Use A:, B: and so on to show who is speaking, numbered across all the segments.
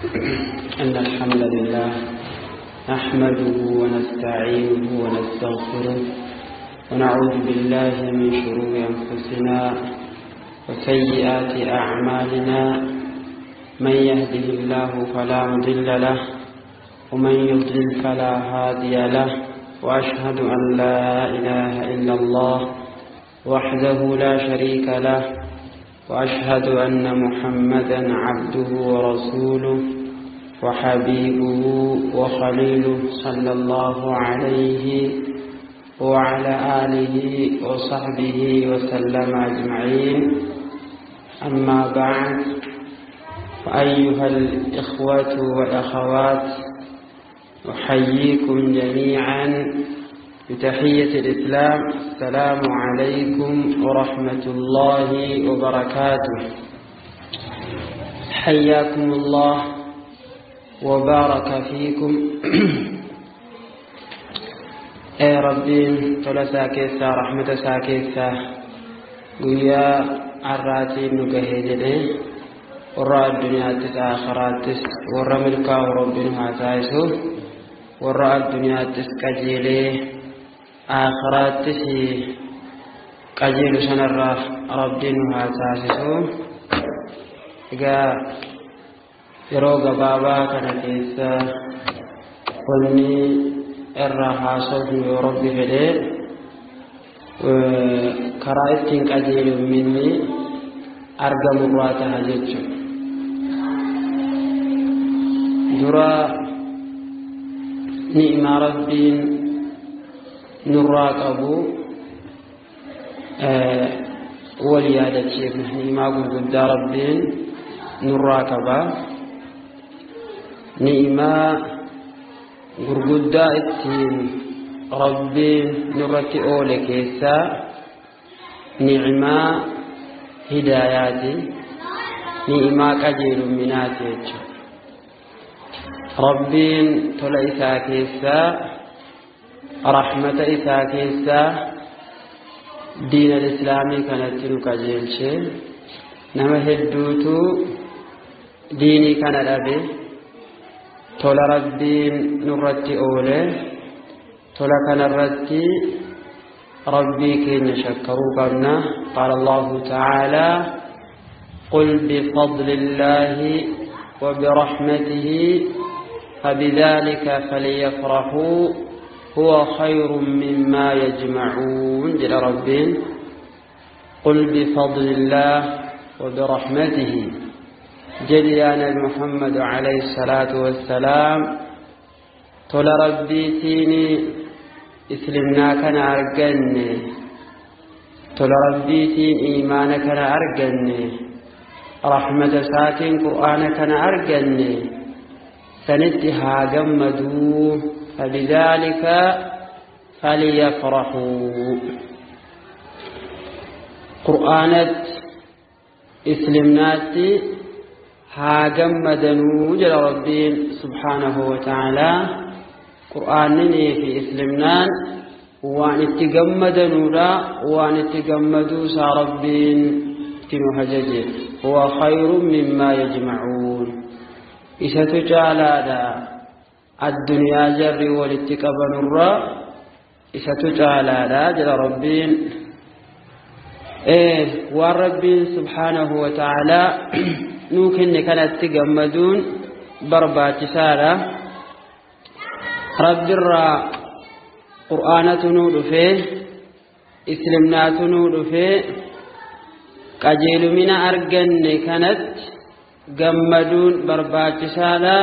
A: إن الحمد لله نحمده ونستعينه ونستغفره ونعوذ بالله من شرور أنفسنا وسيئات أعمالنا من يهده الله فلا مضل له ومن يضلل فلا هادي له وأشهد أن لا إله إلا الله وحده لا شريك له وأشهد أن محمدا عبده ورسوله وحبيبه وخليله صلى الله عليه وعلى آله وصحبه وسلم أجمعين. أما بعد، فأيها الإخوة والأخوات، أحييكم جميعا بتحية الإسلام. السلام عليكم ورحمة الله وبركاته. حياكم الله وبارك فيكم. اي ربين tola keessa rahmata isaa keessa guyyaa har'aatiin nu gahee jedhee warra addunyaattis aakhiraattis warra milkaa'u Rabbiin haa taasisu, warra addunyaattis qajeelee aakhiraattis qajeelu sanarraa Rabbiin haa taasisu. Egaa yeroo gabaabaa kana keessa wanni irraa haasofnu yoo Rabbi fedhee karaa ittiin qajeelumminni argamurraa taha jechuudha. Dura ni'maa Rabbiin nurraa qabu wal yaadachiifna. Ni'maa gurguddaa Rabbiin nurraa qaba. Ni'maa gurguddaa ittiin Rabbiin nurratti oole keessaa ni'maa hidaayaati, ni'maa qajeelumminaati jechuudha. Rabbiin tola isaa keessaa, rahmata isaa keessaa diina islaamii kanatti nu qajeelche. Nama hedduutu diinii kana dhabe. Tola Rabbiin nurratti oole, tola kanarratti Rabbii keenya shakkaruu qabna. Qaala Allahu ta'aalaa: قل بفضل الله وبرحمته فبذلك فليفرحوا هو خير مما يجمعون. جل ربين قل بفضل الله وبرحمته. جل يا نبي محمد عليه الصلاة والسلام، tola Rabbiitiin islimnaa kana arganne, tola Rabbiitiin iimaana kana arganne, rahmata isaatiin qur'aana kana arganne, sanitti haa gammaduu. فبذلك فليفرحوا. قرآنت اسلمناتي haa gammadanuu jedha Rabbiin subhaanahu wa ta'aalaa. Qur'aanninii fi islimnaan waan itti gammadanuudha, waan itti gammaduu isaa Rabbiin itti nu ajaje. Huwa khayrun mimmaa yajmacuun, isatu caalaadha addunyaa jarri walitti qabanurra, isatu caalaadha jedha Rabbiin. Waan Rabbiin subhaanahu wa ta'aalaa nuu kenne kanatti gammaduun barbaachisaadha. Rabbirraa qur'aanatu nuu dhufee, islimnaatu nuu dhufee, qajeelumina arganne kanatti gammaduun barbaachisaadha.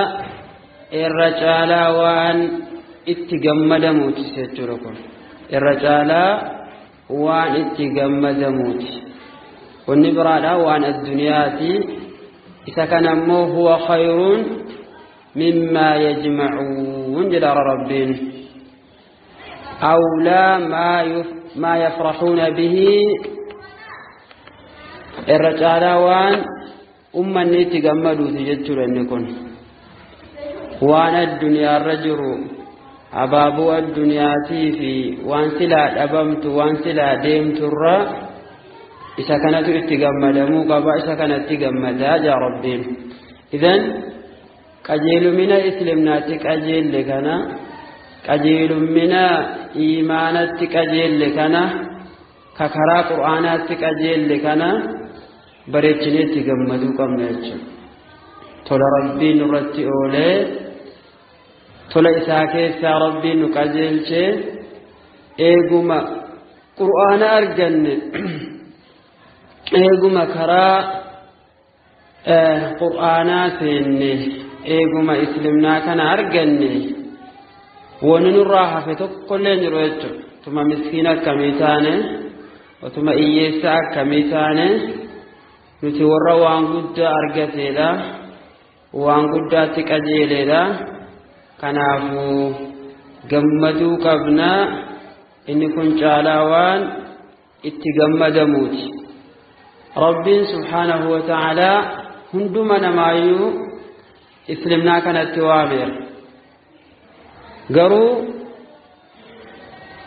A: Irra caalaa waan itti gammadamuuti jechuudha kun. Irra caalaa waan itti gammadamuuti. Wanni biraadha waan addunyaati. Isa kana immoo huwa khayrun mimmaa yajmacuun jedha Rabbiin. Awlaa maa yafraxuuna bihi, irra caalaa waan ummanni itti gammaduuti jechuudha inni kun. Waan addunyaarra jiru, abaaboo addunyaatii fi waan silaa dhabamtu, waan silaa deemturra isa kanatu itti gammadamuu qaba, isa kanatti gammadaa jaa Rabbiin. Idan Qajeelumina islimnaatti qajeelle kana, qajeelumina iimaanatti qajeelle kana, ka karaa qur'aanaatti qajeelle kana bareechineetti gammaduu qabna jechuudha. Tola Rabbiin nurratti oolee, tola isaa keessaa Rabbiin nu qajeelchee, eeguma qur'aana arganne, eeguma karaa qur'aanaa seenne, eeguma islimnaa kana arganne, wanni nurraa hafe tokkollee hin jiru jechuudha. Utuma miskiina akkamii taane, utuma hiyyeessa akkamii taane, nuti warra waan guddaa argateedha, waan guddaatti qajeeleedha. Kanaafuu gammaduu qabna. Inni kun caalaa waan itti gammadamuuti. Rabbiin subhaanahu wa ta'aalaa hunduma namaayyuu islimnaa kanatti waameera. Garuu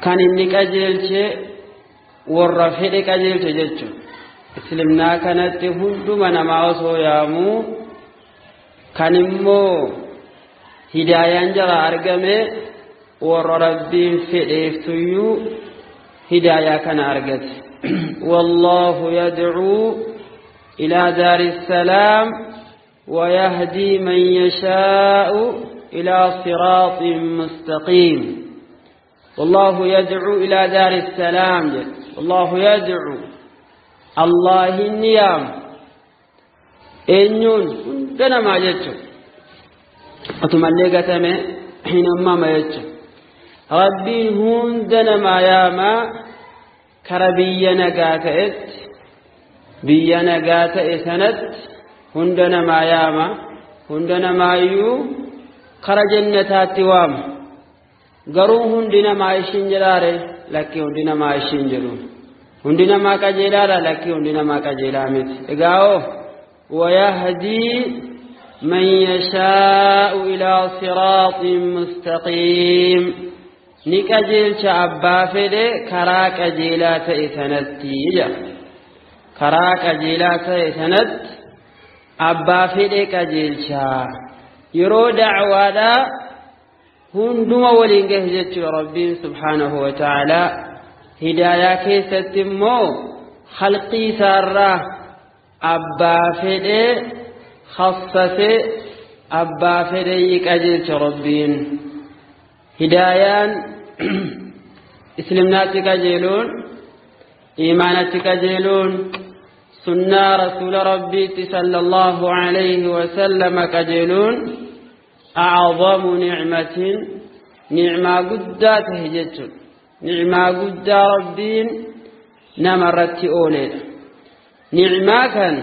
A: kan inni qajeelche warra fedhe qajeelche jechuudha. Islimnaa kanatti hunduma namaa osoo yaamuu, kan immoo hidaayaan jala argame warra Rabbiin fedheeftuyyuu hidaayaa kana argate. Wallaahu yadcuu ilaa daari salaam ويهدي من يشاء إلى صراط مستقيم. والله يدعو إلى دار السلام. والله يدعو الله النيام إنيون دنا ما جتشو أتمنى قتمه حينما ما جتشو ربي هون دنا ما ياما كربي نقاتئت بي نقاتئ سنت هندنا ما ياما هندنا ما يو خرجنتات وام garuu hundi namaa ishiin jedhaare lakkii hundi namaa ishiin jedhu, hundi namaa qajeelaadha lakkii hundi namaa qajeelaa miti. Egaa oo wayahdii man yashaa'u ilaa siraaxin mustaqiim, ni qajeelcha abbaa fedhe karaa qajeelaa ta'e sanatti jedha. Karaa qajeelaa ta'e sanatti abbaa fedhe qajeelcha. Yeroo da'waadhaa hunduma waliin gahe jechuudha Rabbiin subhaanahu wa ta'aalaa. Hidaayaa keessatti immoo khalqii isaarraa abbaa fedhee khassasee abbaa fedhee qajeelcha Rabbiin. Hidaayaan islimnaatti qajeeluun, iimaanatti qajeeluun, sunnaa rasuula Rabbiitti sallallahu alayhi wa sallama qajeeluun أعظم نعمة، نعمة قد تهجت، نعمة قد ربين نمرت أولي نعمة كان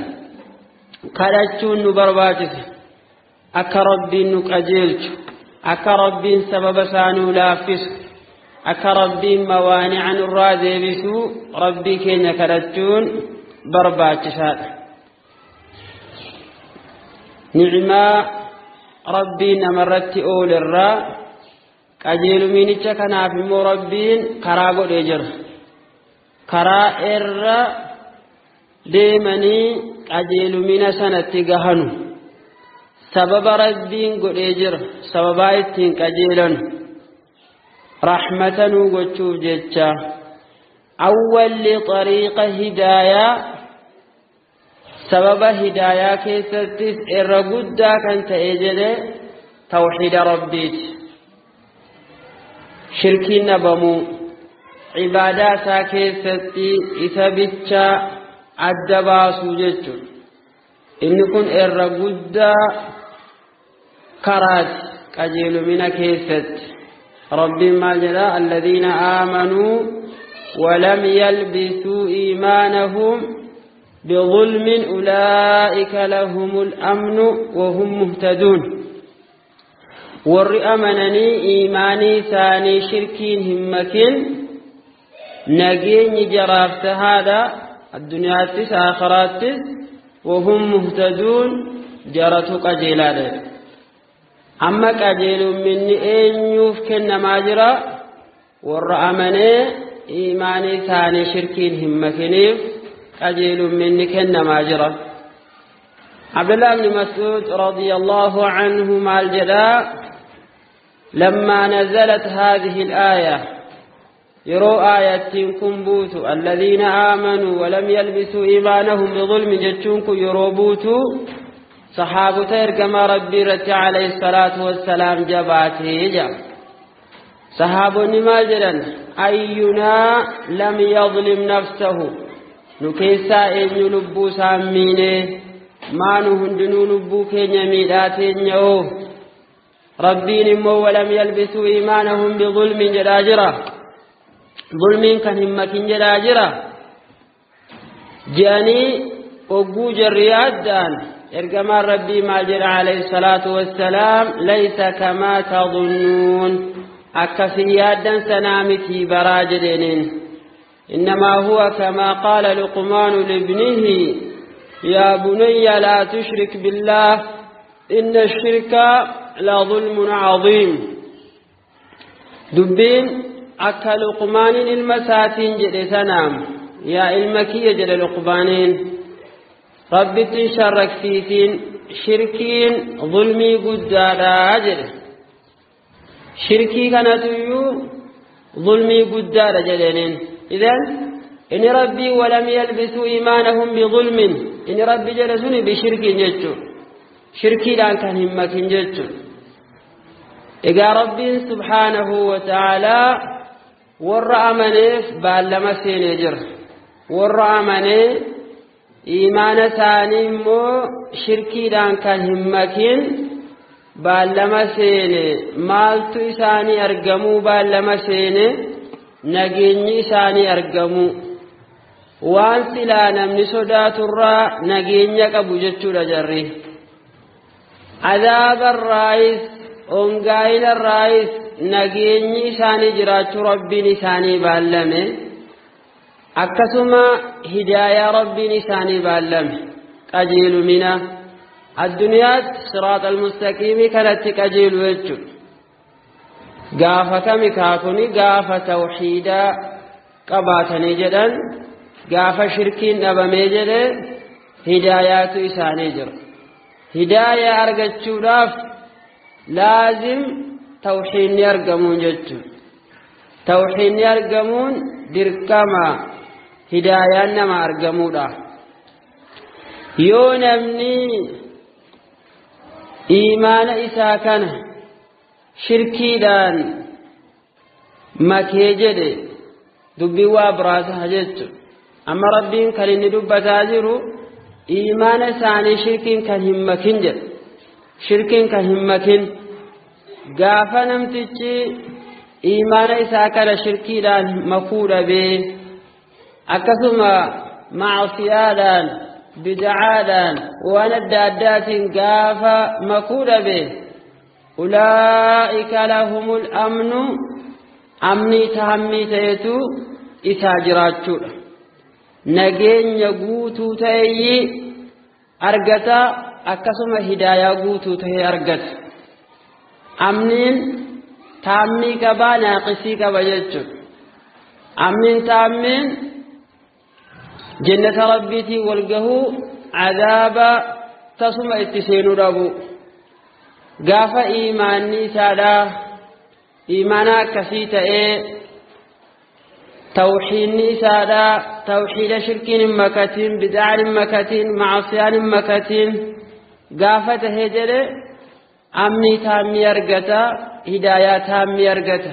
A: قدتون نبرباتس أكا ربين نكأجلت، أكا ربين سبب سانو لافس، أكا ربين موانع نرادي بسو ربي كين كدتون برباتسات. نعمة ربي نمرت أول الراء قجيل مينيتش كان في مربين كرا قد كرا إر ديمني قجيل من سنة جهنم سبب ربين قد يجر سبب آيتين قجيلن رحمة وجوب جتشا أول لطريق هداية سبب هداية كيستس إرقودا كانت إجل توحيد ربيت شركين نبمو عبادة كيستي إثبتشا أدبا سوجتش إن كن إرقودا كرات كجيل من كيست ربي ما جلا الذين آمنوا ولم يلبسوا إيمانهم بظلم أولئك لهم الأمن وهم مهتدون. ور أمنني إيماني ثاني شركين همكين نجين جرافت هذا الدنيا تس آخرات وهم مهتدون جرتك قجيلات. أما قجيل مني أين يفكن ما جرى ور أمني إيماني ثاني شركين همكينيف قجيل مني كن ما جرى. عبد الله بن مسعود رضي الله عنه مع الجلاء لما نزلت هذه الآية يروا آية كنبوت الذين آمنوا ولم يلبسوا إيمانهم بظلم جتشونك يروبوت صحابة إرقم ربي رت عليه الصلاة والسلام جباته جا صحابني ما جرن أينا لم يظلم نفسه نكيسا إن لبو سامينه ما نهندنو لبو كين ميداتين يو ربي نمو ولم يلبسوا إيمانهم بظلم جراجرة ظلم كان همكين جراجرة جاني وقو جريات دان إرقما ربي ما جرى عليه الصلاة والسلام ليس كما تظنون أكسيادا سنامتي براجدين إنما هو كما قال لقمان لابنه يا بني لا تشرك بالله إن الشرك لظلم عظيم. دبين أكا لقمان المساتين جد سنام يا المكية جد لقمانين ربي تنشرك فيتين شركين ظلمي قدادا جد شركي كانت يو ظلمي قدادا جدين. إذن إن ربي ولم يلبسوا إيمانهم بظلم إن ربي جلسوني بشرك جدت شركي لان كان همك جدت. إذا ربي سبحانه وتعالى ورأى منيف بالما سينجر ورأى مني إيمان ثاني مو شركي لان كان همك بالما سيني مالتو إساني أرقمو بالما سيني نجيني إساني أرقمو waan silaa namni sodaaturraa nageenya qabu jechuudha jarri. Adaabarraayis hongaa'inarraayis nageenyi isaanii jiraachuu rabbiin isaanii baallame, akkasuma hidaayaa rabbiin isaanii baallame qajeelumina addunyaatti siraata almustaqiimii kanatti qajeelu jechuudha. Gaafa kami kaakuni gaafa tawxiidaa qabaatanii jedhan gaafa shirkiin dhabamee jedhe hidaayaatu isaanii jira. Hidaayaa argachuudhaaf laazim tawxiidni argamuun jechuudha. Tawxiidni argamuun dirqama hidaayaan nama argamuudha. Yoo namni iimaana isaa kana shirkiidhaan makee jedhe dubbii waa biraasa jechuudha. Amma rabbiin kan inni dubbataa jiru iimaana isaanii shirkiin kan hin makin jedha. Shirkiin kan hin makin gaafa namtichi iimaana isaa kana shirkiidhaan makuu dhabee akkasuma macsiyaadhaan bidcaadhaan waan adda addaatiin gaafa makuu dhabee ulaa'ika lahumul amnu amnii tahammii ta'etu isaa jiraachuudha. Nageenya guutuu ta'eyyii argata, akkasuma hidaayaa guutuu ta'e argata. Amniin taammii qabaa naaqisii qaba jechuudha. Amniin taammiin jannata rabbiitiin wal gahuu cadaaba tasuma itti seenuu dhabu. Gaafa iimaanni isaadhaa iimaana akkasii ta'ee tawxiidni isaadhaa tawxiida shirkiin hin makatiin bid'aan hin makatiin macsiyaan hin makatiin gaafa tahee jedhe amnii taammii argata, hidaayaa taammii argata.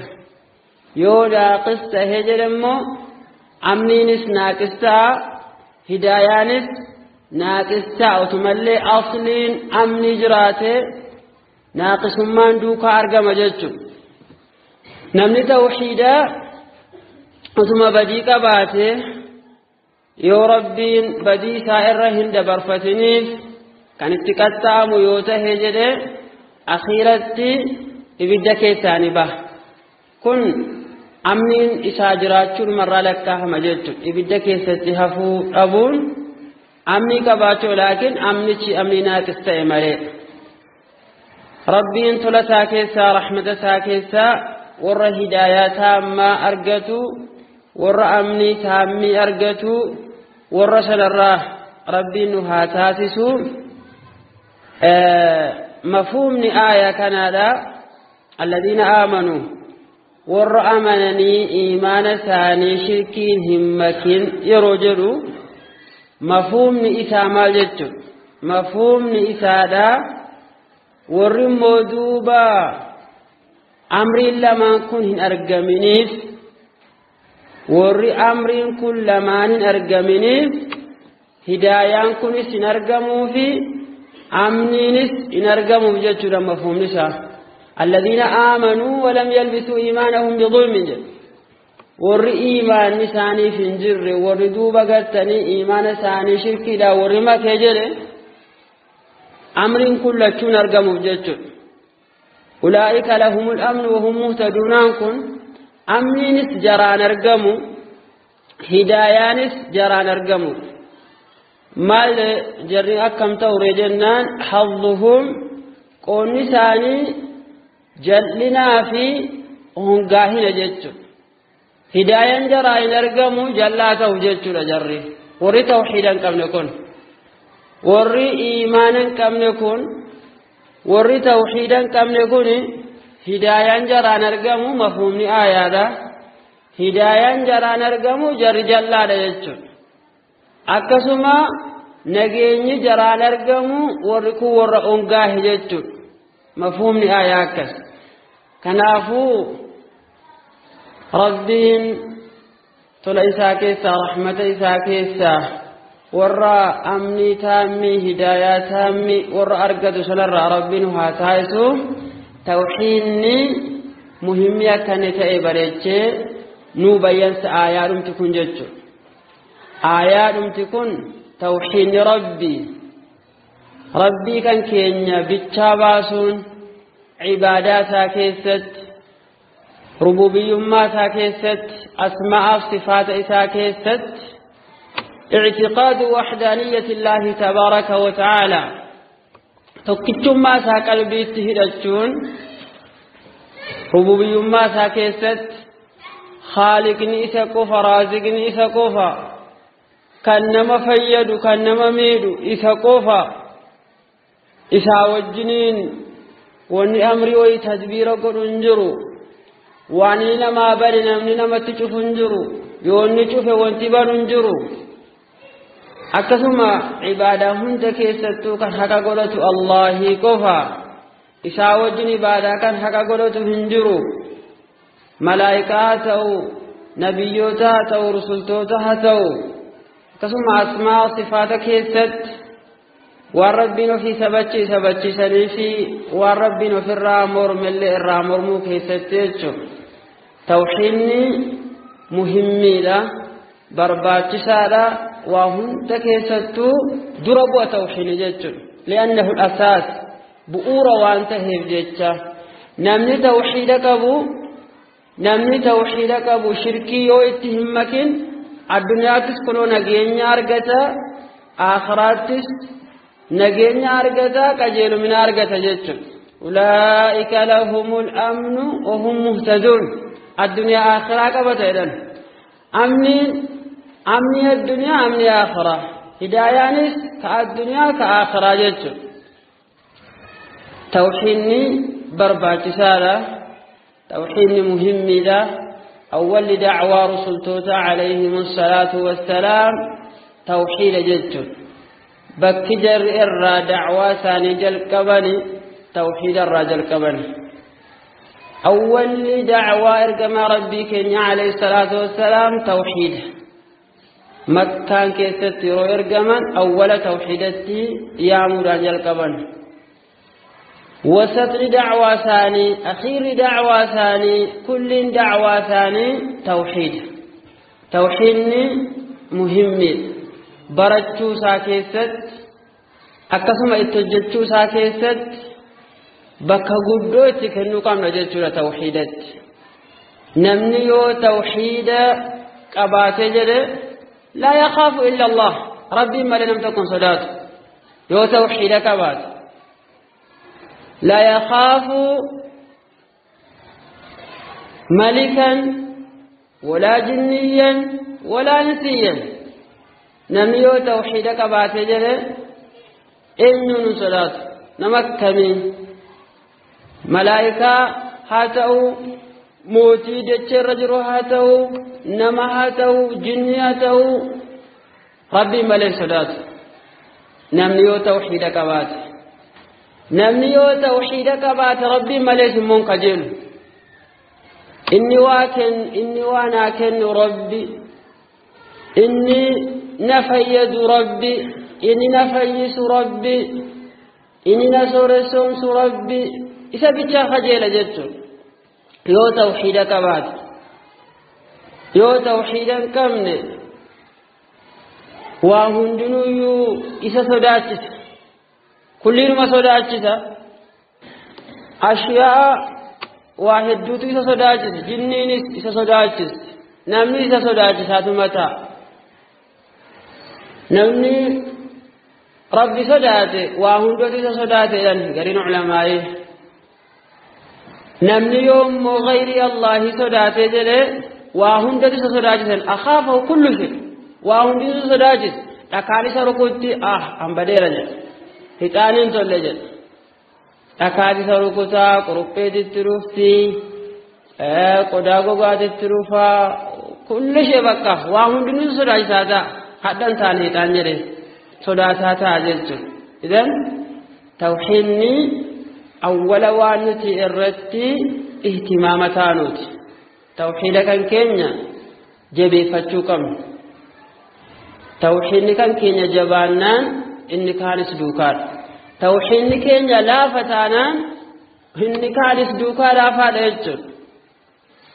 A: Yoo naaqis tahee jedhe immoo amniinis naaqis ta'a, hidaayaanis naaqis ta'a. Utumallee asliin amnii jiraate naaqisummaan duukaa argama jechuudha. Namni tawxiidaa utuma badii qabaate yoo rabbiin badii isaa irra hin dabarfatiniif kan itti qaxxaamu yoo tahe jedhe akhiiratti ibidda keessaa ni baha. Kun amniin isaa jiraachuun marraa lakkaa'ama jechuudha. Ibidda keessatti hafuu dhabuun amnii qabaachuu, laakiin amnichi amnii naaqis ta'e malee. Rabbiin tola isaa keessaa rahmata isaa keessaa warra hidaayaa taammaa argatu, warra amnii taammii argatu, warra sanarraa rabbiin nu haa taasisu. Mafhuumni aayaa kanaadha. Alladhiina aamanuu, warra amananii iimaana isaanii shirkiin hin makin yeroo jedhu, mafhuumni isaa maal jechuudha? Mafhuumni isaadha, warri immoo duuba amriin lamaan kun hin argaminiif, warri amriin kun lamaan hin argaminiif, hidaayaan kunis hin argamuufi amniinis hin argamuuf jechuudha mafhuumni isaa. Alladhiina aamanuu walam yalbisuu iimaanahum bidulmin jedhu. Warri iimaanni isaaniif hin jirre, warri duuba gartanii iimaana isaanii shirkiidhaan warri makee jedhe, amriin kun lachuun argamuuf jechuudha. Ulaa'ika lahumul amnu wahum muhtaduunaan kun amniinis jaraan argamu, hidaayaanis jaraan argamu. Maal jarri akkam ta'ure jennaan, hadduhum, qoonni isaanii jal'inaa fi hongaahina jechuudha. Hidaayaan jaraa hin argamu, jallaa ta'u jechuudha jarri. Warri tawxiida hin qabne kun, warri iimaana hin qabne kun, warri tawxiida hin qabne kun hidaayaan jaraan argamu mafhuumni aayaadha. Hidaayaan jaraan argamu, jarri jallaadha jechuudha. Akkasuma nageenyi jaraan argamu, warri kun warra ongaahe jechuudha. Mafhuumni aayaa akkas. Kanaafuu Rabbiin tola isaa keessaa, rahmata isaa keessaa, warra amnii taammii, hidaayaa taammii warra argatu sanarraa Rabbiin haa taasisu. Tawxiinni muhimmii akka inni ta'e bareechee nuu bayyansa aayaa dhumti kun jechuudha. Aayaa dhumti kun tawxiinni Rabbii, Rabbii kan keenya bichaa baasuun cibaadaa isaa keessatti, rububiyyummaa isaa keessatti, asmaa'aaf sifaata isaa keessatti, ictiqaadu waxdaaniyyati illaahi tabaaraka wa ta'aalaa, tokkichummaa isaa qalbiitti hidhachuun, rububiyyummaa isaa keessatti khaaliqni isa qofa, raaziqni isa qofa, kan nama fayyadu, kan nama miidhu isa qofa, isaa wajjiniin wanni amrii wayii tadbiira godhu hin jiru, waan inni namaa bane namni namatti cufu hin jiru, yoo inni cufe wanti banu hin jiru. Akkasuma ibaadaa hunda keessattuu kan haqa godhatu Allaahii qofa, isaa wajjin ibaadaa kan haqa godhatu hin jiru. Malaayikaa haa ta'u, nabiyyoota haa ta'u, rusultoota haa ta'u. Akkasuma asmaa sifaata keessatti waan Rabbiin ofii sabachiisa sabachiisanii fi waan Rabbiin ofirraa mormellee irraa mormuu keessatti jechuudha. Tawxiinni muhimmiidha, barbaachisaadha, waa hunda keessattuu dura bu'a tawxiinni jechuudha. Li'annahu al-asaas, bu'uura waan ta'eef jecha. Namni tawxiida qabu, namni tawxiida qabu shirkii yoo itti hin makin, addunyaattis kunoo nageenya argata, aakhiraattis nageenya argata, qajeelumina argata jechuudha. Ulaa'ika lahumul amnu wa hum muhtaduun. Addunyaa aakhiraa qabata jedhan. Amniin amni addunyaa, amni aakhiraa. Hidaayaanis ka addunyaa ka aakhiraa jechuudha. Tawxiinni barbaachisaadha. Tawxiinni muhimmiidha. Awwalli dacwaa rusultoota alayhim salaatu wassalaam tawxiida jechuudha. Bakki jarri irraa dacwaa isaanii jalqabani tawxiida irraa jalqabani. Awwalli dacwaa ergamaa Rabbii keenya alayhi salaatu wassalaam tawxiida. Makkaan keessatti yeroo ergaman awwala tawxiidatti yaamuudhaan jalqaban. Wasatni dacwaa isaanii, akhiirri dacwaa isaanii, kulliin dacwaa isaanii tawxiida. Tawxiidni muhimmiidha. Barachuu isaa keessatti, akkasuma itti hojjechuu isaa keessatti bakka guddoo itti kennuu qabna jechuudha tawxiidatti. Namni yoo tawxiida qabaatee jedhe, laa yakhaafu illa Allah, Rabbiin malee nam tokko hin sodaatu yoo tawxiida qabaate. Laa yakhaafu malikan walaa jinniyyan walaa insiyyan. Namni yoo tawxiida qabaatee jedhe eenyuun hin sodaatu. Nama akkamii? Malaayikaa haa ta'u, mootii dacheerra jiru haa ta'u, nama haa ta'u, jinni haa ta'u, Rabbiin malee sodaatu. Namni yoo tawxiida qabaate, namni yoo tawxiida qabaate, Rabbiin malees immoo hin kajeelu. Inni waa kennu, inni waa naa kennu Rabbi, inni na fayyadu Rabbi, inni na fayyisu Rabbi, inni na sooressoomsu Rabbi, isa bichaa kajeela jechuudha. Yoo tawxiida qabaate. Yoo tawxiida hin qabne, waa hundinuyyuu isa sodaachisa, kulliinuma sodaachisa. Ashyaa waa hedduutu isa sodaachisa. Jinniinis isa sodaachisa, namni isa sodaachisaatuma ta'a. Namni Rabbi sodaate waa hundootu isa sodaate jedhan gariin ulamaa'ee. Namni yoo immoo gayrii Allaahi sodaatee jedhee, waa hundatu isa sodaachisan. Akhaafahu kullu shay, waa hundi isa sodaachisa. Dhakaan isa rukutti, "Ah, an badeera," jedha. Hixaaniin tolle jedha. Dhakaan isa rukutaa, qurupheetitti dhufti, qodaa gogaatitti dhufaa, kullu shay, bakka waa hundinuu isa sodaachisaa ta'a. Hadhan taane hixaan jedhe sodaataa ta'a jechuudha. Idan tawxiidni awwala waan nuti irratti ihtimaama taanuuti. Tawxiida kan keenya jabeeffachuu qabna. Tawxiidni kan keenya jabaannaan inni kaanis duukaadha. Tawxiidni keenya laafa taanaan inni kaanis duukaa laafaadha jechuudha.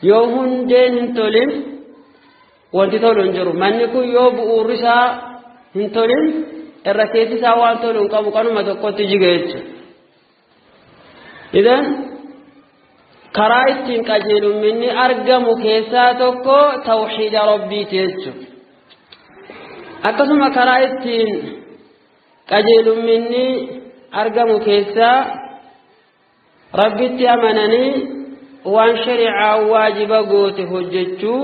A: Yoo hundeen hin tolin, wanti tolu hin jiru. Manni kun yoo bu'uurri isaa hin tolin, irra keessi isaa waan tolu hin qabu, kanuma tokkotti jiga jechuudha. Idan karaa ittiin qajeelumminni argamu keessaa tokko tawxiida Rabbiiti jechuudha. Akkasuma karaa ittiin qajeelumminni argamu keessaa Rabbitti amananii waan shari'aa waajiba goote hojjechuu,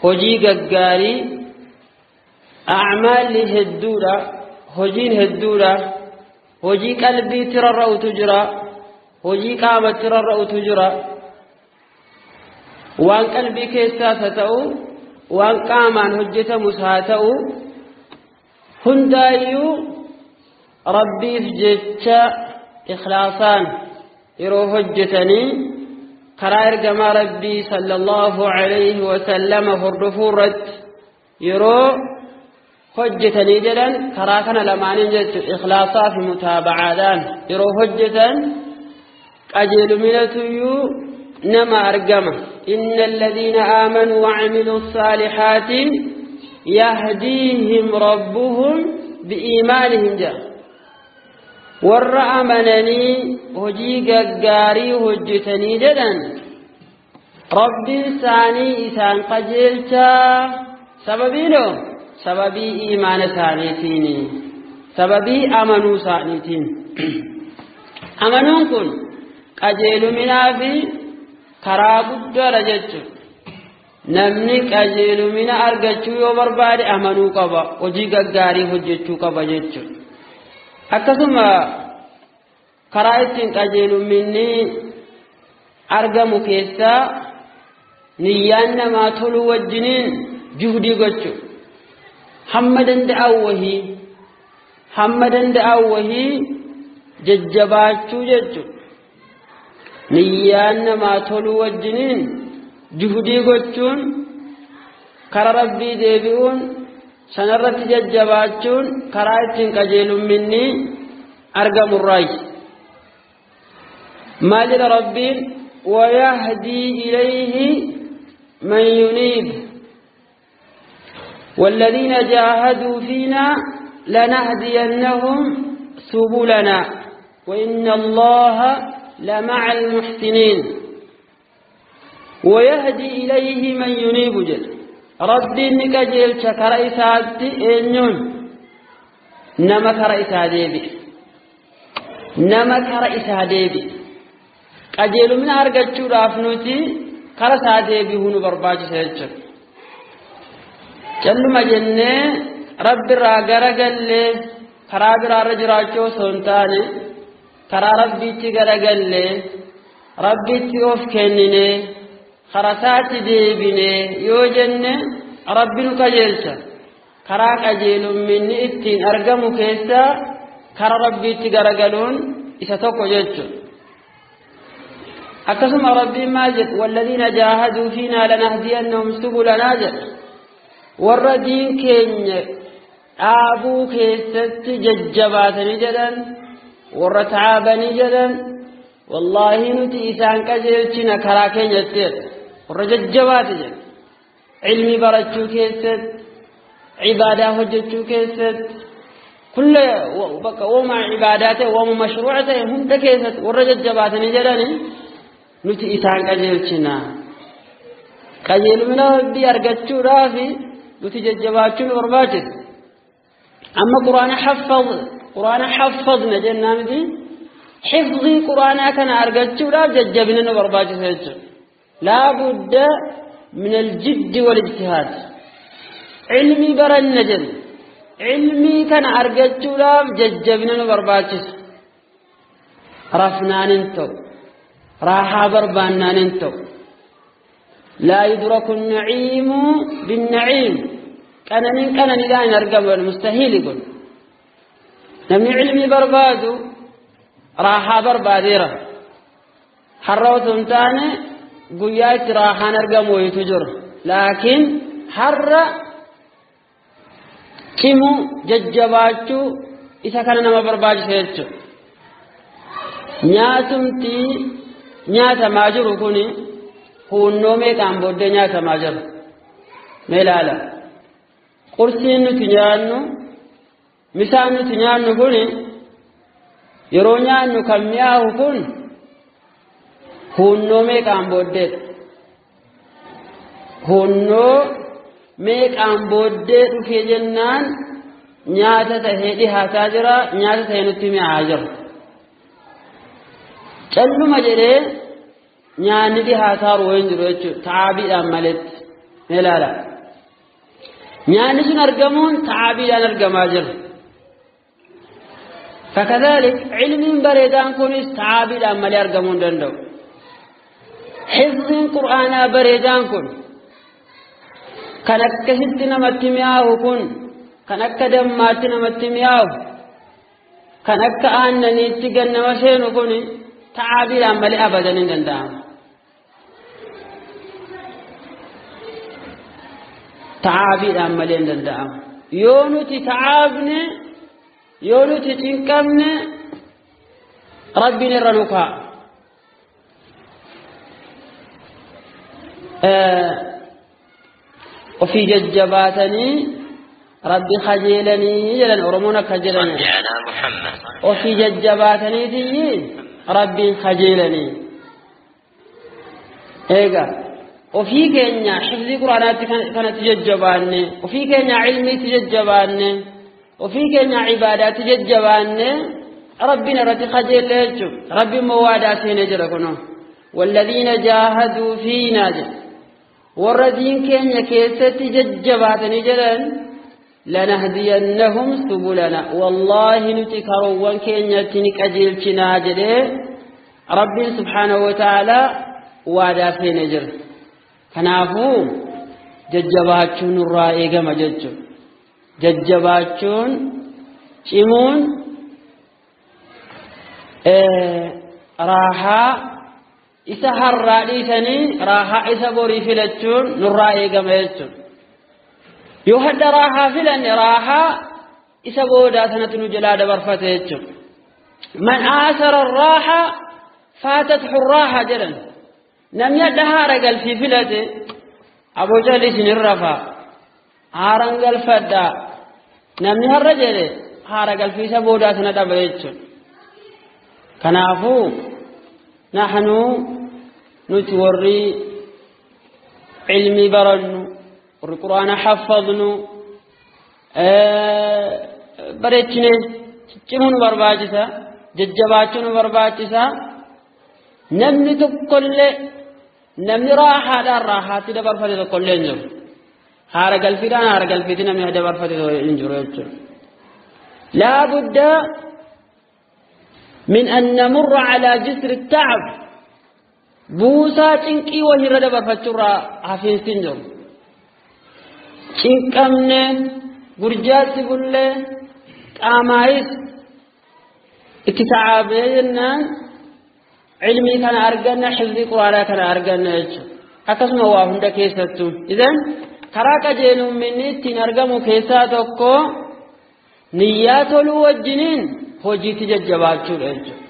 A: hojii gaggaarii. Acmaalli hedduudha, hojiin hedduudha. Hojii qalbiitti rarra'utu jira, hojii qaamatti rarra'utu jira. Waan qalbii keessaas haa ta'u, waan qaamaan hojjetamus haa ta'u, hundaayyuu Rabbiif jecha ikhlaasaan yeroo hojjetanii karaa ergamaa Rabbii sallallahu alayhi wasallama hordofuu irratti yeroo hojjetanii jedhan, karaa kana lamaaniin jechuun ikhlaasaa fi mutaabacaadhaan yeroo hojjetan qajeeluminatuyyuu nama argama. Inna alladhiina aamanuu وعملوا الصالحات يهديهم ربهم بإيمانهم jedha. Warra amananii hojii gaggaarii hojjetanii jedhan, Rabbiin isaanii isaan qajeelchaa. Sababiinoo sababii iimaana isaaniitiin, sababii amanuu isaaniitiin. Amanuun kun qajeeluminaa fi karaa guddaadha jechuudha. Namni qajeelumina argachuu yoo barbaade amanuu qaba, hojii gaggaarii hojjechuu qaba jechuudha. Akkasuma karaa ittiin qajeeluminni argamu keessaa niyyaan namaa toluu wajjiniin juhdii gochuu, hamma danda'an wahii, hamma danda'an wahii jajjabaachuu jechuudha. Niyyaan namaa toluu wajjiniin juhdii gochuun, kara Rabbii deebi'uun, sanarratti jajjabaachuun karaa ittiin qajeelumminni argamurraayi. Maal jedha Rabbiin? ويهدي إليه من ينيب والذين جاهدوا فينا لنهدينهم سبلنا وإن الله لمع المحسنين. ويهدي إليه من ينيب jedha. Rabbiin ni qajeelcha kara isaatti. Eenyuun? Nama kara isaa deebi'e. Nama kara isaa deebi'e. Qajeelumina argachuudhaaf nuti kara isaa deebi'uu nu barbaachisa jechuudha. Calluma jennee Rabbi irraa garagallee Karaa biraarra jiraachuu osoo hin taane karaa Rabbiitti garagallee Rabbiitti of kennine karaa isaatti deebine yoo jenne Rabbi nu qajeelcha. Karaa qajeelumminni ittiin argamu keessaa karaa Rabbiitti garagaluun isa tokko jechuudha. Akkasuma Rabbiin maal jedhu? Walladiina jaahaduu fiinaa lanahdiyannahum subulanaa jedha. Warra diin keenya dhaabuu keessatti jajjabaatanii jedhan, warra taabanii jedhan, wallaahi nuti isaan qajeelchina karaa keenyatti jedha. Warra jajjabaate jedha. Ilmi barachuu keessatti, cibaadaa hojjechuu keessatti, kulla bakka wama cibaadaa ta'e wama mashruuca ta'e hunda keessatti warra jajjabaatanii jedhani nuti isaan qajeelchina. Qajeelumina Rabbii argachuudhaaf nuti jajjabaachuu nu barbaachisa. Amma quraana haffazna jennaa miti, xifzii quraanaa kana argachuudhaaf jajjabina nu barbaachisa jechuudha. Laa budda min aljiddi wal ijtihaad. Ilmii baranna jenna. Ilmii kana argachuudhaaf jajjabina nu barbaachisa. Rafnaan hin ta'u, raaxaa barbaannaan hin ta'u. Laa yudraku naciimu binnaciim. Qananiin qananiidhaan hin argamu, mustahiili kun. Namni ilmii barbaadu raaxaa barbaadeera. Har'a otoo hin taane guyyaa itti raaxaan argamu wayitu jira. Laakiin har'a cimuu jajjabaachuu isa kana nama barbaachisa jechuudha. Nyaatumti nyaatamaa jiru kuni huunnoo meeqaan booddee nyaatamaa jira? Mee ilaala. Qursiin nuti nyaannu, misaan nuti nyaannu kuni yeroo nyaannu kan mi'aahu kun huunnoo meeqaan booddeedha? Huunnoo meeqaan booddee dhufee jennaan nyaata tahee dhihaataa jira, nyaata tahee nutti mi'aa jira. Calluma jedhee nyaanni dhihaataa jiru hin jiru jechuudha, ta'aabiidhaan maletti. Mee ilaala. Nyaanni sun argamuun ta'aabiidhaan argamaa jira. Fakadhaalik ilmiin bareedaan kunis ta'aabiidhaan malee argamuu hin danda'u. Xifziin qur'aanaa bareedaan kun kan akkasitti namatti mi'aahu kun, kan akka dammaatti namatti mi'aahu, kan akka aannaniitti gannama seenu kun ta'aabiidhaan malee abadan hin danda'amu. Ta'aabiidhaan malee hin danda'amu. Yoo nuti ta'aabne, yoo nuti cinqabne, Rabbiin irra nu kaa'a. Ofii jajjabaatanii Rabbi kajeelanii jedhan Oromoon akka jedhan. Ofii jajjabaataniitii Rabbiin kajeelanii. Egaa ofii keenya xifzii quraanaatti kanatti jajjabaanne, ofii keenya ilmiitti jajjabaanne, ofii keenya ibaadaatti jajjabaanne Rabbiin irratti kajeelle jechuudha. Rabbiin immoo waadaa seenee jira kunoo. Walladiina jaahaduu fiinaa jedha. Warra diin keenya keessatti jajjabaatanii jedhan lanahdiyannahum subulana. Wallaahi nuti karoowwan keenyatti ni qajeelchinaa jedhee Rabbiin subhaanahu wa ta'aalaa waadaa seenee jira. Kanaafuu jajjabaachuun nurraa eegama jechuudha. Jajjabaachuun cimuun raahaa isa har'aa dhiisanii raahaa isa borii filachuun nurraa eegama jechuudha. Yoo hadda raahaa filanne raahaa isa boodaa sanatti nu jalaa dabarfate jechuudha. Man aasara raahaa faatathu raahaa jedhan. Namni hadda haara galfii filate aboo jalli isin rafaa haaran galfadhaa. Namni har'a jedhe haara galfii isa boodaa sana dhaba jechuudha. Kanaafuu nahnu nuti warri ilmii barannu, warri quraana haffaznu, bareechine ciccimuu nu barbaachisa, jajjabaachuu nu barbaachisa. Namni tokkollee namni raahaadhaan raahaatti dabarfate tokkollee hin jiru. Haara galfiidhaan haara galfiitti namni dabarfate hin jiru jechuudha. لا بد من أن نمر على جسر التعب بوسا cinqii wahirra dabarfachuurraa hafiinsi hin jiru. Cinqamne gurjaatti bullee qaamaayis itti tacaabee jennaan cilmii kana arganna, xifdii quraanaa kana arganna jechuudha. Akkasuma waa hunda keessattuu. Idan karaa qajeelumminni ittiin argamu keessaa tokko niyyaa toluu wajjiniin hojiitti jajjabaachuudha jechuudha.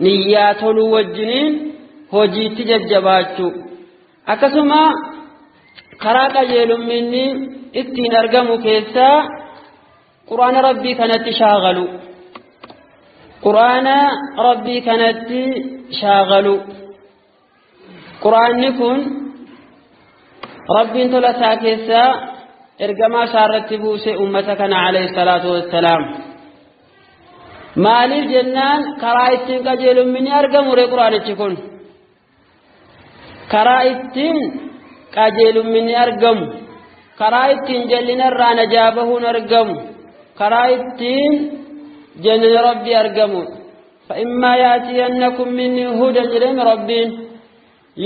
A: Niyyaa toluu wajjiniin hojiitti jajjabaachuu. Akkasuma karaa qajeelumminni ittiin argamu keessaa quraana rabbii kanatti shaagalu. Quraana rabbii kanatti shaagalu. Quraanni kun rabbiin tola isaa keessaa ergamaa isaa irratti buuse ummata kana alayhi salaatu wassalaam. Maaliif jennaan karaa ittiin qajeelumminni argamu ree quraanichi kun. Karaa ittiin qajeelumminni argamu, karaa ittiin jallina irraa najaa bahuun argamu, karaa ittiin jannana rabbii argamu. فإما يأتينكم مني هدى jedheen rabbiin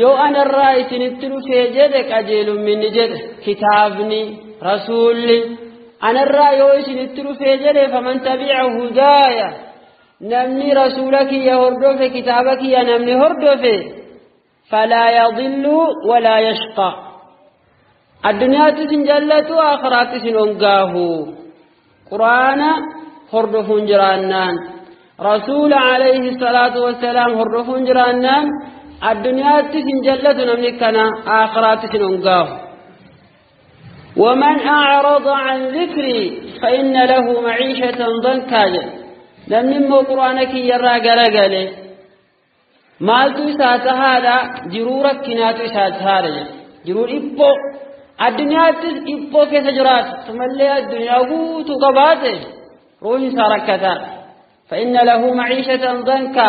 A: yoo anarraa isinitti dhufee jedhe qajeelumminni jedhe kitaabni rasuulli anarraa yoo isinitti dhufee jedhe faman tabi'a hudaaya namni rasuula kiyya hordofe kitaaba kiyya namni hordofe فلا يضل ولا يشقى. الدنيا تسن جلت وآخرات تسن أنقاه. قرآن هردفون جرانان رسول عليه الصلاة والسلام هردفون جرانان الدنيا تسن جلت نملكنا آخرات تسن أنقاه. ومن أعرض عن ذكري فإن له معيشة ضنكا. لم نمو قرآنك يرى قلقلي maaltu isaa tahaadha jiruu rakkinaatu isaa tahaadha jedha. Jiruu dhiphoo addunyaattis dhiphoo keessa jiraatu tumallee addunyaa guutuu qabaate ruuhi isaa rakkataadha. فإن له معيشة ضنكا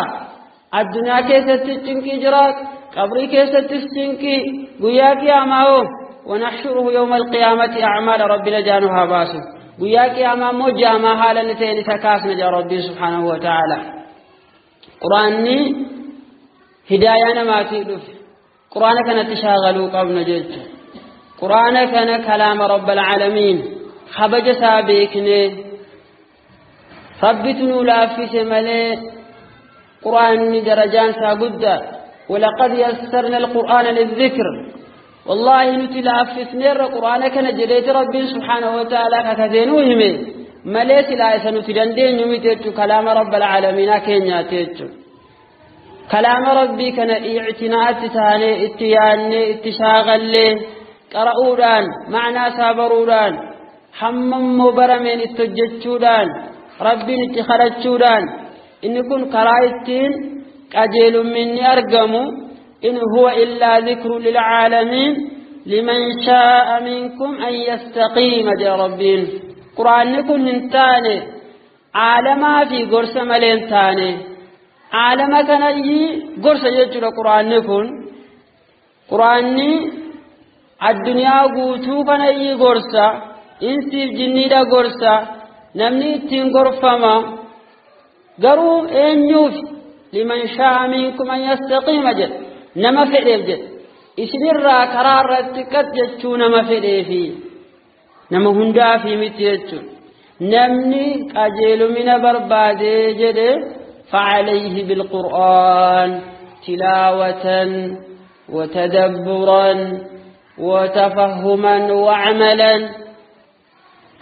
A: addunyaa keessatti cinqii jiraatu qabrii keessattis cinqii guyyaa qiyaamaa hoo ونحشره يوم القيامة أعمال ربنا جانها باسو guyyaa qiyaamaa immoo jaamaa haala inni ta'een isa kaasna jaa rabbii subhaanahu wa ta'ala. Quraanni هداية نماتي دف قرآن كانت تشاغلوا قبل جيت قرآن كان كلام رب العالمين خبج سابقني ربتنو لا في سملي قرآن درجان ساقد ولقد يسرنا القرآن للذكر والله نتلا في سنير قرآن كان جليت ربي سبحانه وتعالى ككذينوهم مليس لا يسنتدندين يمتيت كلام رب العالمين كينياتيت كلام ربي كان اعتناء تاني اتياني اتشاغل قرؤودان معنى سابرودان حمم مبرمين اتججودان ربي اتخرجودان إن كن قرائتين قجيل مني أرقموا إن هو إلا ذكر للعالمين لمن شاء منكم أن يستقيم يا ربين. قرآن كن هنتاني عالما في قرص ملين تاني عالم كان يجي قرص يجرى قرآن كن قرآن الدنيا قوتو كان يجي قرصة إنسي الجني دا قرصة نمني تين قرفما قروا إن لمن شاء منكم أن يستقيم جد نما فئرف جد إسن الرا قرار رتكت جدشو نما فئرفي نما هندا في متيجو نمني قجيل من بربادي جد فعليه بالقرآن تلاوة وتدبرا وتفهما وعملا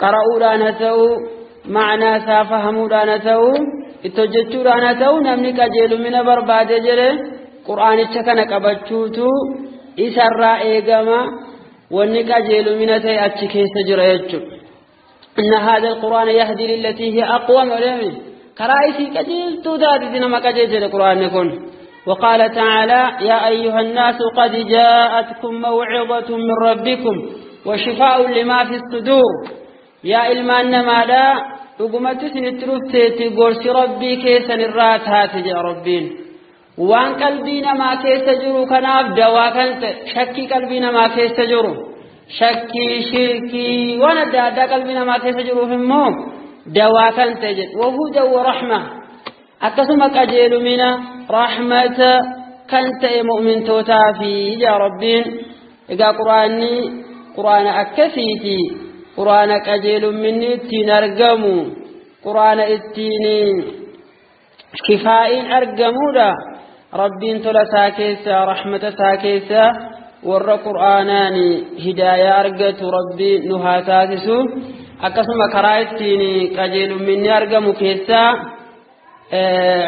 A: قرأوا لانته معنى سافهموا لانته اتوجتوا لانته نمني قجيل من بربادي جد قرآن كان قبچوتو إسرى إيقما واني قجيل من تي أتشكي سجر يجو إن هذا القرآن يهدي للتي هي أقوم ولمن كرائسي قجيل توداد دينما قجيل القرآن يكون. وقال تعالى يا أيها الناس قد جاءتكم موعظة من ربكم وشفاء لما في الصدور يا إلمان ما لا رقمت سنترفتي قرس ربي كيسا الرات هاتج ربين waan qalbii namaa keessa jiru kanaaf dawaa kan ta'e shakkii qalbii namaa keessa jiru shakkii shirkii waan adda addaa qalbii namaa keessa jiruuf immoo Dawaa kan ta'e jedhe. Wahuda wa rahma, akkasuma qajeelumina rahmata kan ta'e mu'mintootaa fi yaa Rabbiin. Egaa quraanni quraana akkasiiti, quraana qajeelumminni ittiin argamu, quraana ittiin shifaa'iin argamuudha. Rabbiin tola isaa keessa, rahmata isaa keessa warra qur'aanaan hidaayaa argatu Rabbiin nu haa taasisu. Akkasuma karaa ittiin qajeelumminni argamu keessaa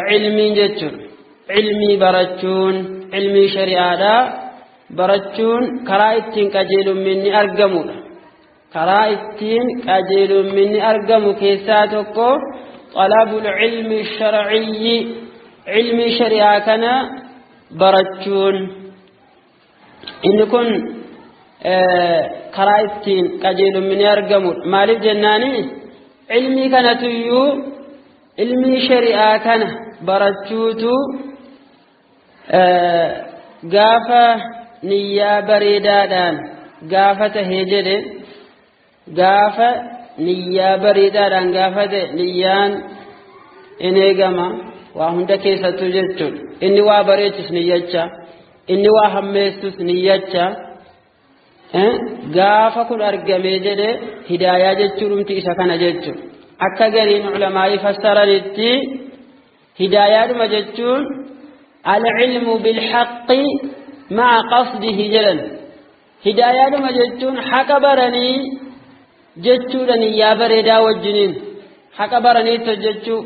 A: cilmiin jechuudha. Cilmii barachuun, cilmii shari'aadha barachuun karaa ittiin qajeelumminni argamudha. Karaa ittiin qajeelumminni argamu keessaa tokko talabul ilmi sharciyyi, cilmii shari'aa kana barachuun. Inni kun karaa ittiin qajeelumminni argamudha. Maaliif jennaani, cilmii kanatuyyuu, ilmii shari'aa kana barachuutu gaafa niyyaa bareedaadhaan gaafa tahee jedhe, gaafa niyyaa bareedaadhaan gaafa ta'e, niyyaan in eegama waa hunda keessattuu jechuudha. Inni waa bareechus niyyacha, inni waa hammeessus niyyacha. Gaafa kun argamee jedhe, hidaayaa jechuudhumti isa kana jechuudha. Akka gariin ulamaa'ii fassaranitti hidaayaadhuma jechuun al-ilmu bilhaqqi ma'a qasdihi jedhan. Hidaayaadhuma jechuun haqa baranii jechuudha, niyyaa bareedaa wajjiniin haqa baraniitti hojjechuu,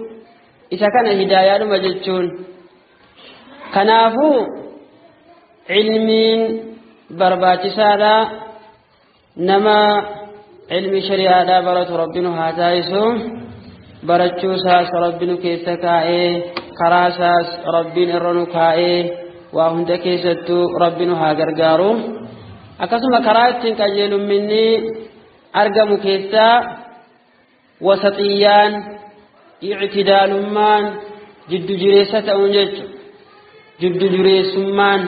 A: isa kana hidaayaadhuma jechuun. Kanaafuu ilmiin barbaachisaadha. Nama ilmi shari'aadhaa baratu Rabbi nu haa taasisu. Barachuu isaas Rabbi nu keessa kaa'ee, karaa isaas Rabbiin irra nu kaa'ee, waa hunda keessattuu Rabbi nu haa gargaaru. Akkasuma karaa ittiin qajeelumminni argamu keessaa wasaxiyyaan, ictidaalummaan, jiddu jireessa ta'uun jechuudha. Jiddu jireessummaan,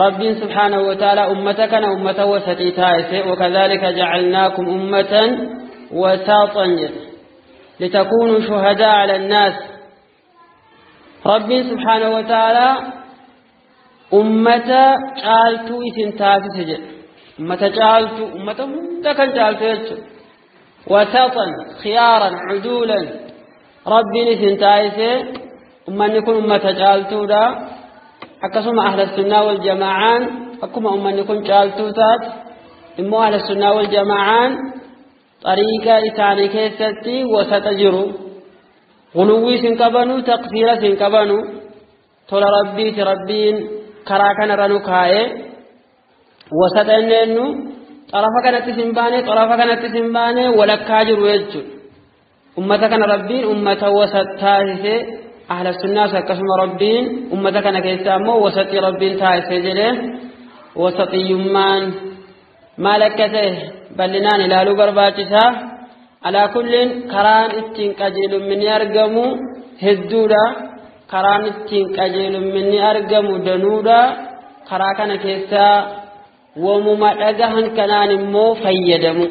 A: Rabbiin subhaanahu wa ta'ala ummata kana ummata wasaxii taasise. Wakadhalika jacalnaakum ummatan wasaxan jedhe, litakuunuu shuhadaa ala annaas. Rabbiin subhaanahu wa ta'ala ummata caaltuu isin taasise jedhe. Ummata caaltuu, ummata hunda kan caaltu jechuudha. Wasaxan, khiyaaran, cuduulan Rabbiin isin taasise. Ummanni kun ummata caaltuudha. Akkasuma ahla sunnaa wal jamaa'aan, akkuma ummanni kun caaltuu taate immoo, ahla sunnaa wal jamaa'aan xariiqa isaanii keessatti wasaxa jiru. Guluwwiis hin qabanu, taqsiiras hin qabanu. Tola Rabbiiti, Rabbiin karaa kanarra nu kaa'ee wasaxa inneennu xarafa kanattis hin baane, xarafa kanattis hin baane, walakkaa jiru jechuudha. Ummata kana Rabbiin ummata wasat taasise. Ahla sunnaas akkasuma, Rabbiin ummata kana keessa ammoo wasaxii Rabbiin taasise jedhee. Wasaxiyyummaan maal akka ta'e bal'inaan ilaaluu barbaachisaa. Alaa kulliin karaan ittiin qajeelumminni argamu hedduudha. Karaan ittiin qajeelumminni argamu danuudha. Karaa kana keessaa wamuma dhagahan kanaan immoo fayyadamu,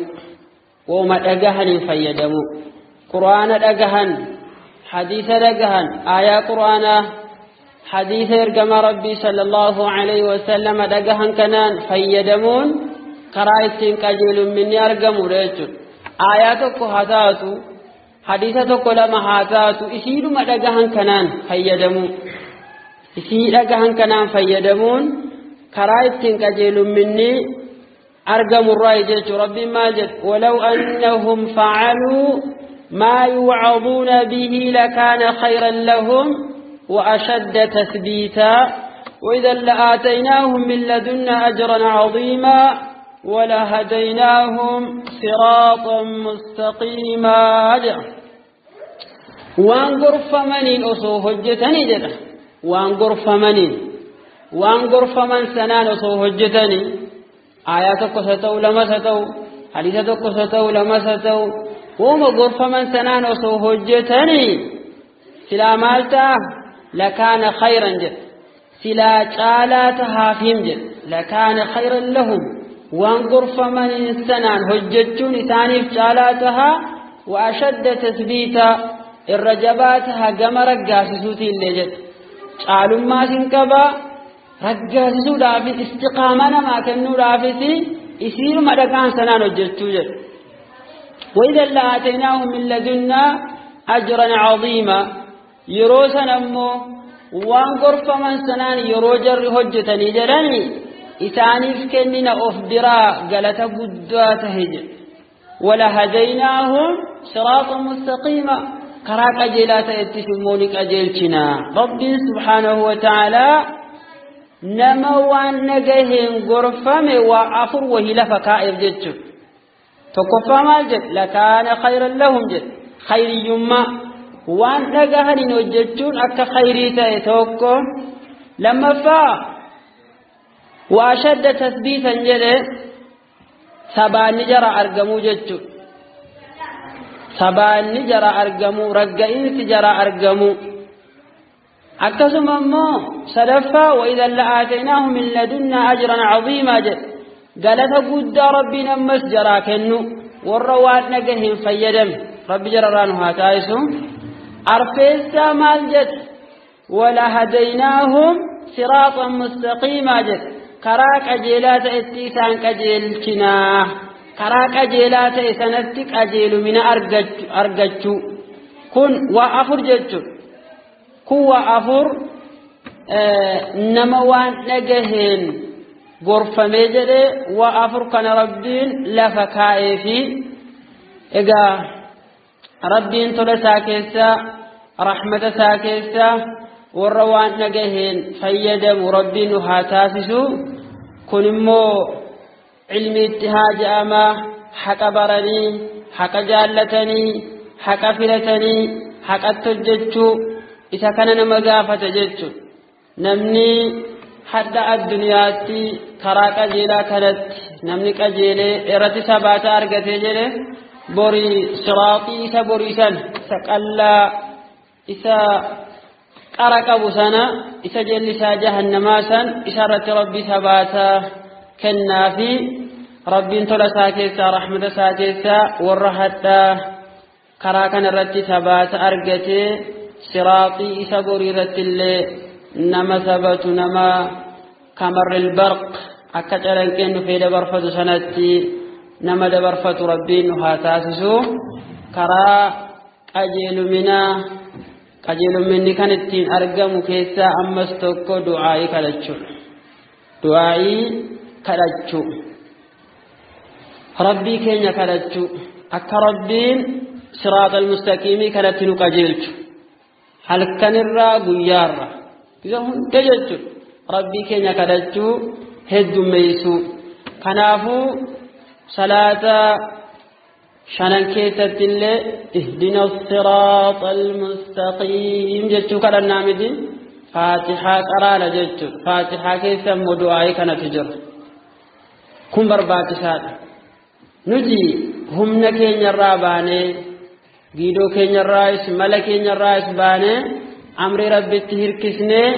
A: wamuma dhagahaniin fayyadamu. Quraana dhagahan, hadiisa dhagahan, aayaa quraanaa, hadiisa ergamaa Rabbii sallallahu alaihi wasallam dhagahan kanaan fayyadamuun karaa ittiin qajeelumminni argamudha jechuudha. Aayaa tokko haa taatu, hadiisa tokko lama haa taatu, isiidhuma dhagahan kanaan fayyadamu, isii dhagahan kanaan fayyadamuun karaa ittiin qajeelumminni argamurraa jechuudha. Rabbiin maal jedhu? Walaw annahum facaluu maa yuucaduuna bihi lakaana khayran lahum وأشد تثبيتا وإذا لآتيناهم من لدنا أجرا عظيما ولهديناهم صراطا مستقيما. Waan gorfamaniin osoo hojjetanii jedha. Waan gorfamaniin, waan gorfaman sanaan osoo hojjetanii, aayaa tokkos haa ta'u, lamas haa ta'u, hadiisa tokkos haa ta'u, lamas haa ta'u, wooma gorfaman sanaan osoo hojjetanii silaa maal ta'a? Lakaana khayran jedha, silaa caalaa tahaafim jedha. Lakaana khayran lahum, waan gorfamaniin sanaan hojjechuun isaaniif caalaa tahaa. وأشد تثبيتا الرجبات هجم رجاسسوتي اللي جد caalummaa sin qaba raggaasisuudhaafis istiqaamaa namaa kennuudhaafis isiinuma dhaqaan sanaan hojjechuu jedhu. وإذا لآتيناهم من لدنا أجرا عظيما yeroo sana immoo waan gorfaman sanaan yeroo jarri hojjetanii jedhani isaaniif kennina of biraa galata guddaa tahe jedhu. ولهديناهم صراطا مستقيما karaa qajeelaa ta'ettis immoo ni qajeelchina. Rabbiin subhaanahu wa ta'aalaa nama waan nagaheen gorfame waa afur wahii lafa kaa'eef jechuudha. Tokkoffaa maal jedhe? Lakaana khayran lahum jedhe. Khayriyyummaa waan dhagahaniin hojjechuun akka khayrii ta'e tokko. Lammaffaa waa shadda tasbiitan jedhe sabaanni jara argamuu jechuudha. Sabaanni jara argamuu, ragga'iinsi jara argamuu. Akkasuma immoo sadaffaa wa'idan la'aataynaahum min ladunnaa ajran caziimaa jedhe galata guddaa rabbiin ammas jaraa kennu warra waan dhagaheen fayyadame rabbi jararraa nu haa taasisu. Arfeessaa maal jedhe? Walahadaynaahum siraaxan mustaqiimaa jedhe karaa qajeelaa ta'etti isaan qajeelchinaa. Karaa qajeelaa ta'e sanatti qajeelumina argachuu kun waa afur jechuudha. Kun waa afur nama waan dhagaheen gorfamee jedhee waa afur kana rabbiin lafa kaa'ee fi egaa rabbiin tola isaa keessa rahmata isaa keessa warra waan dhagaheen fayyadamu rabbiin nu haa taasisu. Kun immoo ilmi itti haa je'amaa haqa baranii haqa jaallatanii haqa filatanii haqatti hojjechuu isa kana nama gaafata jechuudha. Namni hadda addunyaatti karaa qajeelaa kanatti namni qajeelee irratti sabaata argatee jedhe borii siraaxii isa borii sana isa qallaa isa qara qabu sana isa jallisaa jahannamaa san isa irratti rabbi sabaata kennaa fi rabbiin tola isaa keessaa rahmata isaa keessaa warra haddaa karaa kana irratti sabaata argatee siraaxii isa borii irratti illee nama sabatu nama kamarril barq akka calanqeen dhufee dabarfatu sanatti nama dabarfatu rabbiin nu haa taasisu. Karaa qajeeluminaa qajeeluminni kan ittiin argamu keessaa ammas tokko du'aa'ii kadhachuudha. Du'aa'ii kadhachuu rabbii keenya kadhachuu akka rabbiin siraaxal mustaqiimii kanatti nu qajeelchu halkanirraa guyyaarra isa hunda jechuudha. Rabbii keenya kadhachuu heddummeessuu. Kanaafuu salaata shanan keessatti illee ihdina siraaxal mustaqiim jechuu kadhannaa miti faatixaa qaraala jechuudha. Faatixaa keessa immoo du'aa'ii kanatu jira. Kun barbaachisaadha. Nuti humna keenyarraa baanee giidoo keenyarraas mala keenyarraas baanee amrii rabbitti hirkisnee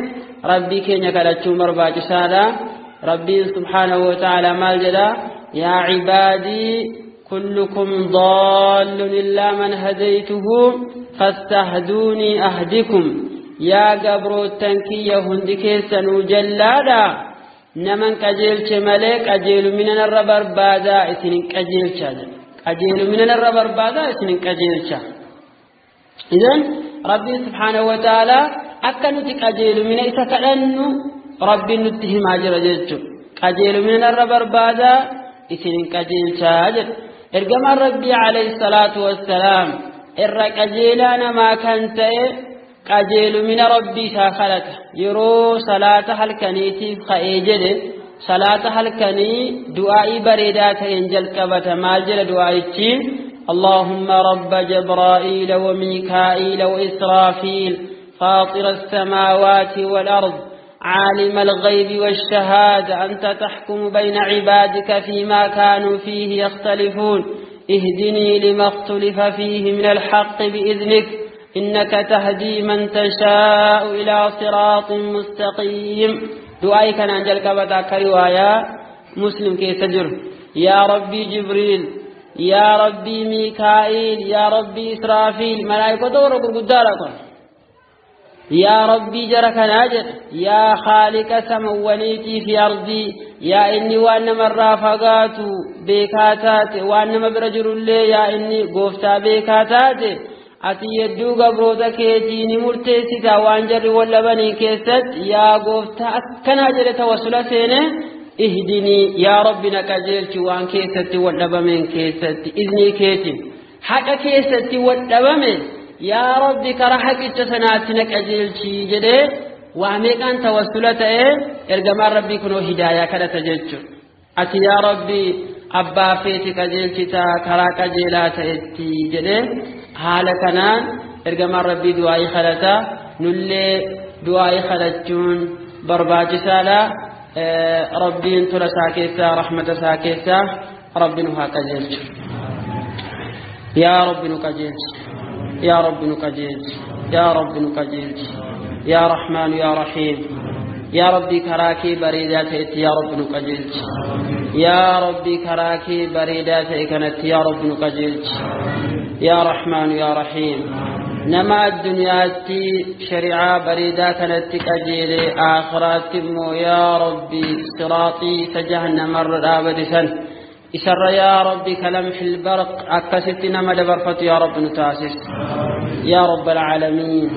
A: rabbii keenya kadhachuun barbaachisaadha. Rabbiin subhaanahu wa ta'ala maal jedha? Yaa cibaadii kullukum daallun illaa man hadaytuhu fastahduunii ahdikum. Yaa gabroottan kiyya hundi keessanuu jallaadha. Naman qajeelche malee qajeelumina narra barbaadaa isinin qajeelcha jedha. Qajeelumina narra barbaadaa isinin qajeelcha. Idan rabbiin subhaanahu wa ta'ala akka nuti qajeelumina isa kadhannu rabbiin nutti himaa jira jechuudha. Qajeelumina narra barbaadaa isinin qajeelchaa jedha. Ergamaan rabbii alayhi salaatu wassalaam irra qajeelaa namaa kan ta'e qajeelumina rabbii isaa kadhata. Yeroo salaata halkaniitiif ka'ee jedhe salaata halkanii du'aa'ii bareedaa ta'een jalqabata. Maal jedha du'aa'ichi? اللهم رب جبرائيل وميكائيل وإسرافيل فاطر السماوات والأرض عالم الغيب والشهادة أنت تحكم بين عبادك فيما كانوا فيه يختلفون اهدني لما اختلف فيه من الحق بإذنك إنك تهدي من تشاء إلى صراط مستقيم. دعائك أن جلك بدأك رواية مسلم كي تجر. يا ربي جبريل Yaa Rabbii Miikaa'iil, yaa Rabbii Israafiil, malaayikota warra gurguddaadha kun. Yaa Rabbii jara kanaa jedha, yaa Khaaliqa samawwaniitii fi ardii, yaa inni waan namarraa fagaatu beekaa taate, waan nama bira jirullee yaa inni gooftaa beekaa taate, ati yedduu gabroota keetii ni murteessita waan jarri wal dhabanii keessatti, yaa gooftaa akkanaa jedhe tawassula seene. Ihdinii, yaa Rabbi na qajeelchi waan keessatti wal dhabameen keessatti, iznii keetiin haqa keessatti wal dhabame, yaa Rabbi karaa haqicha sanaatti na qajeelchi jedhee waa meeqaan tawassula ta'ee ergamaan Rabbii kunoo hidaayaa kadhata jechuudha. Ati yaa Rabbi abbaa feeti qajeelchita karaa qajeelaa ta'etti jedhee haala kanaan ergamaan Rabbii du'aayii kadhata. Nullee du'aayii kadhachuun barbaachisaadha. Rabbiin tola isaa keessaa, rahmata isaa keessaa Rabbi nu haa qajeelchu. Yaa Rabbi nu qajeelchi. Yaa Rabbi nu qajeelchi. Yaa Rabbi nu qajeelchi. Yaa Rahmaan, yaa Rahiim. Yaa Rabbi karaa kee bareedaa ta'etti yaa Rabbi nu qajeelchi. Yaa Rabbi karaa kee bareedaa ta'e kanatti yaa Rabbi nu qajeelchi. Yaa Rahmaan, yaa Rahiim. Nama addunyaatti shari'aa bareedaa kanatti qajeele, aakhiraatti immoo yaa Rabbi siraaxii isa jahannamarra dhaabate san isarra yaa Rabbi kalamxil barq akkasitti nama dabarfatu yaa Rabbi nu taasis. Yaa Rabbal Aalamiin.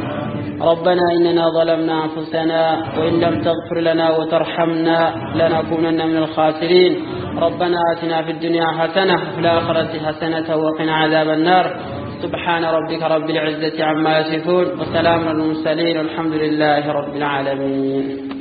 A: ربنا إننا ظلمنا أنفسنا وإن لم تغفر لنا وترحمنا لنكونن من الخاسرين. ربنا آتنا في الدنيا حسنة وفي الآخرة حسنة وقنا عذاب النار. سبحان ربك رب العزة عما يصفون وسلام على المرسلين والحمد لله رب العالمين.